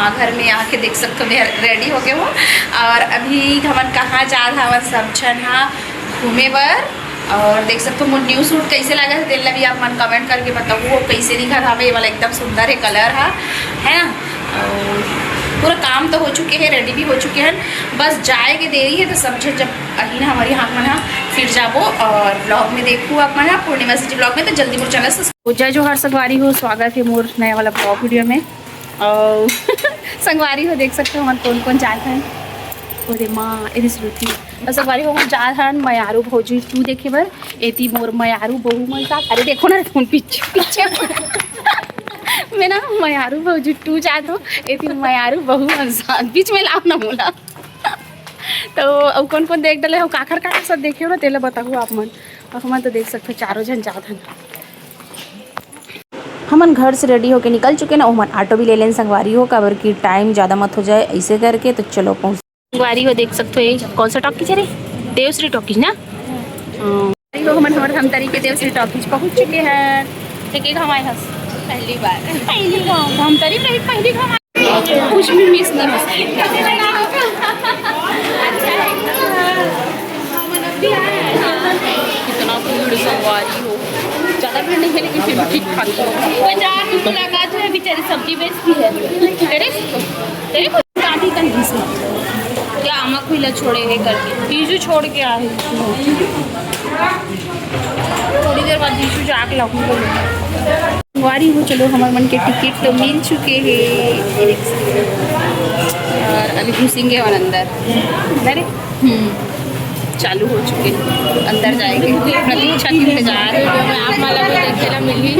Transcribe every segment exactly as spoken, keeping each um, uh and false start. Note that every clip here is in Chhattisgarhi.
हाँ, घर में आके देख सकथो, मैं रेडी हो गए हूँ। और अभी हमन कहाँ जात हवन, सब झन हा घूमे बर। और देख सकथो, मोर न्यू सूट कैसे लगा है, तेल ला भी आप मन कमेंट करके बताओ, वो कैसे दिखत हवे। ये वाला एकदम सुंदर है, कलर हा, है ना। और पूरा काम तो हो चुके हैं, रेडी भी हो चुके हैं, बस जाए के देरी है। तो सब झन जब अही ना हमारी हाथ मन हा, फिर जाबो। और ब्लॉग में देखू आप मन हा, पूर्णिमा सिटी ब्लॉग में। तो जल्दी मोर चैनल से जय जोहार संगवारी हो, स्वागत है मोर नया वाला ब्लॉग वीडियो में। और संगवारी हो, देख सकते हो हमन कौन कौन जात हन। अरे माँ, एदे श्रुति। और संगवारी हो, हमन जात हन मयारू भौजी टू देखे बर। एती मोर मयारू बहू मन का, अरे देखो ना, फोन पीछे पीछे। मैं ना मयारू भौजी टू जात हूँ, एती मयारू बहू मन साथ बीच में लाओ ना मोला। तो अब कौन कौन देख डले हो, काखर काखर सब देखे हो ना, तेला बताहू आप मन। और हमन तो देख सकते हो, चारों झन जात हन। हमन घर से रेडी होके निकल चुके ना, ओमन ऑटो भी ले लेन संगवारी हो, काबर कि टाइम ज़्यादा मत हो जाए ऐसे करके। तो चलो पहुँच। संगवारी हो, देख सकते हो, ये कौन सा टॉकीज है रे? देवश्री टॉकीज ना। हाँ। संगवारी हो, हमन हमर धमतरी के देवश्री टॉकीज पहुँच चुके हैं। ठीक है, घमाए हस। पहली बार। पहली बार धमतरी में ही पहली घमाए। कुछ भी मिस नहीं हो सकता। कितना भीड़ संगवारी हो, ज़्यादा भीड़ नहीं है लेकिन फिर भी ठीक ठाक है। बाजार में मुलाकात हुई, बेचारी सब्जी बेचती है। तेरे तेरे को काफी कंजूस है। क्या आमा खुला छोड़े है करके, जीजू छोड़ के आए। थोड़ी देर बाद जीजू जाके लाऊंगी बोले। संगवारी हो, चलो, हमर मन के टिकट तो मिल चुके हे। और अभी घुसेंगे और अंदर। अरे, हम्म, चालू हो चुके हैं, अंदर जाएंगे। प्रतीक्षा की इंतजार। आप वाला भी देखे ला मिली।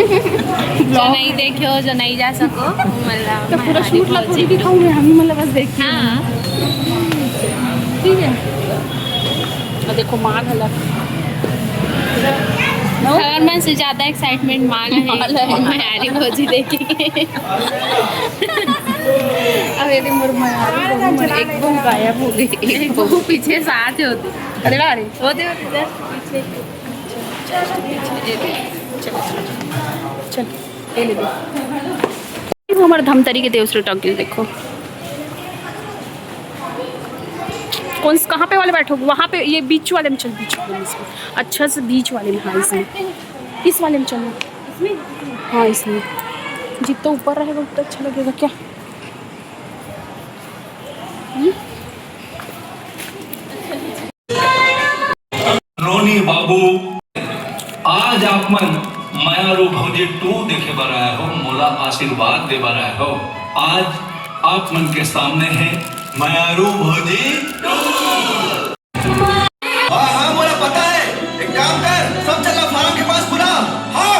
जो नहीं देखे हो, जो नहीं जा सको, मतलब तो पूरा शूट ला थोड़ी दिखाऊंगी, हम ही मतलब बस देखिए। हाँ। ठीक है। और देखो माँ घलक। हर मन से ज्यादा एक्साइटमेंट माँ का है, माँ का है। मयारी भौजी देखेंगे। अब यदि मोर मयारी बहू मन एक बहू गायब हो गई, एक बहू पीछे से आते होते। अरे वाह रे। होते होते just पीछे। Just पीछे। ये दे। चल, चल, चल। चल, ये ले दे। वो हमारे धमतरी के देवश्री टॉकीज देखो। कौन से, कहाँ पे वाले बैठोगे? वहाँ पे, ये बीच वाले में चल, बीच वाले में इसमें। अच्छा से बीच वाले में, हाँ, इसमें। इस वाले में चलो। हाँ, इसमें। जितना ऊपर रहेगा उतना अच्छा लगेगा क्या? हम्म? रोनी बाबू, आज आप मन मयारू भौजी टू देखे बर आए हो, मोला आशीर्वाद दे बर आए हो। आज आप मन के सामने है मयारू भौजी टू। हाँ, हाँ, मोला पता है। एक काम कर, सब चल ला फार्म के पास बुला। हाँ।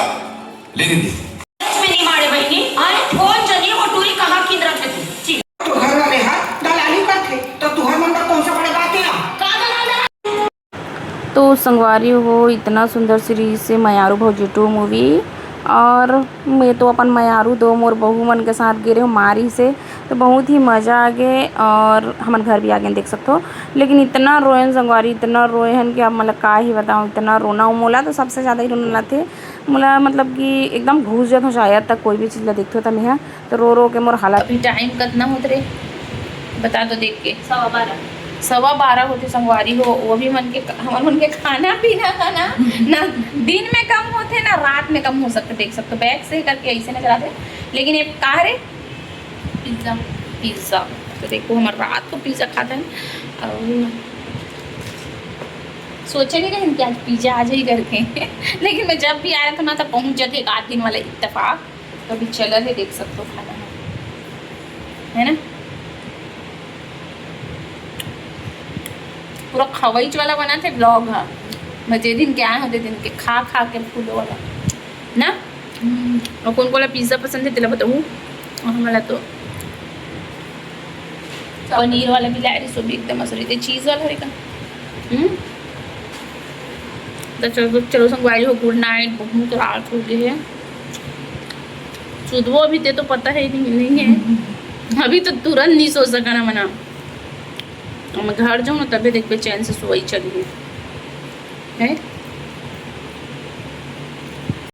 लेने दे। सच में नहीं मारे बहिनी, अरे फोन जनी वो टूरी कहाँ किंद रखे थे। ठीक। तो घर वाले हा दलाली करथे, तो तुहर मन बर कौन सा बड़े बात है? का दलाल? तो संगवारी हो, इतना सुंदर सीरीज से मयारू भौजी टू मूवी। और मैं तो अपन मयारू दो मोर बहू मन के साथ गे रहे हूँ मारी से, तो बहुत ही मजा आ गए। और हमन घर भी आ गए, देख सकते हो। लेकिन इतना रोयन संगवारी, इतना रोए हन कि अब मतलब का ही बताऊँ, इतना रोना हो। मोला तो सबसे ज़्यादा ही रोना लाथे। मोला मतलब कि एकदम घुस जात हो शायद तक कोई भी चीज़ ला देखते हो त मेहा तो रो रो के मोर हालत। अभी टाइम कतना होत रे, बता दो देख के। सवा बारह। सवा बारह होते संगवारी हो, वो भी मन के, हमर मन के खाना पीना का ना, ना दिन में कम होते ना रात में कम हो सकते। देख सकते बैग से करके ऐसे नजर आते, लेकिन ये का रे? पिज्जा। पिज्जा। तो देखो हमर रात को पिज्जा खाता है। और सोचे नहीं रहे कि आज पिज्जा आ जाए करके। लेकिन मैं जब भी आ रहा था ना तो पहुंच जाते एक आध दिन वाला इत्तेफाक। तो अभी चलल है, देख सकते हो खाना है, है ना? पूरा खवाइच वाला बना थे ब्लॉग हा। मैं जे दिन के आए होते दिन के खा खा के फूलो वाला ना। हम्म, और कौन कौन पिज्जा पसंद है तेला बताऊँ। और हमारा तो पनीर वाला भी लाए रहे, सो भी एकदम मस्त रहते, चीज़ वाला रहेगा। हम्म। तो चलो, चलो संगवारी हो, गुड नाइट, बहुत रात हो गई है। सुधबो अभी ते तो पता है नहीं, नहीं है। अभी तो तुरंत नहीं सो सका ना मना। अब मैं घर जाऊँ ना तभी देख पे चैन से सोई चली है।